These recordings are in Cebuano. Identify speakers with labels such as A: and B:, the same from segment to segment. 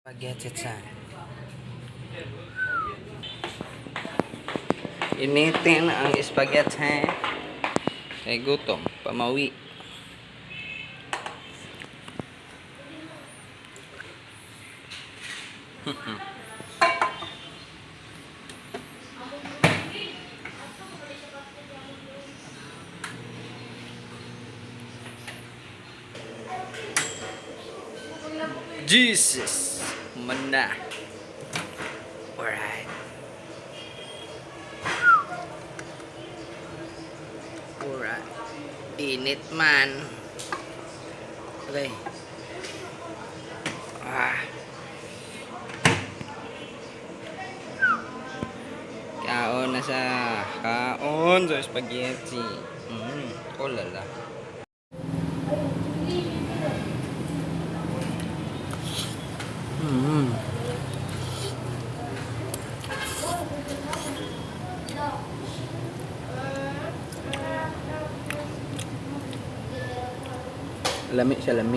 A: Spaghetti time. Initin ang spaghetti. Kay gutom, pamawi. Jesus! Mana. Alright. Alright. Init man. Okay. Ah. Kaon na sa kaon sa spaghetti. Oh lala. Lami siya, lami.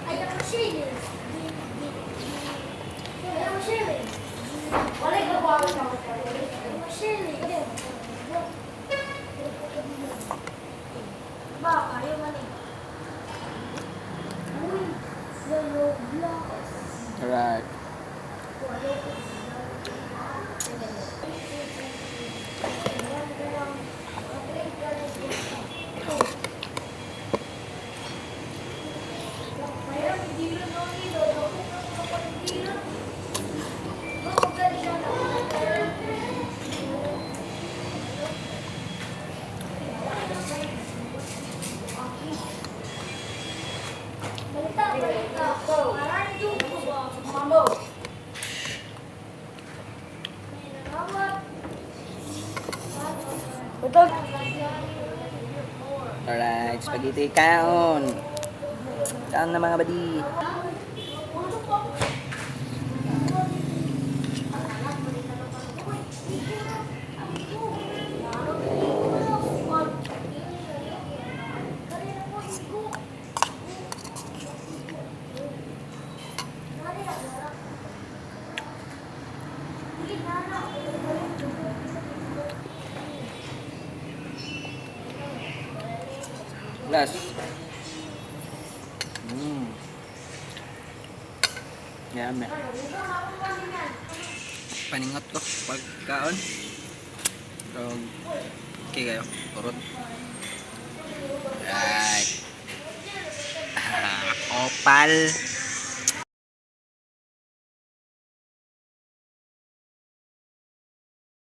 B: Ayaw siya. Ayaw siya. Wala ka ba? Ayaw siya. Ba, ayaw man eh. Uy, lolo, blocks.
A: Alright.
B: Balita, balita. Mamo. May nanawat. Ito.
A: Alright, spaghetti kaon. Kaon na, mga buddy. Last. Yummy. Paningot ko pagkaon. Pero okay kayo. Kurot. Right. Ah, opal.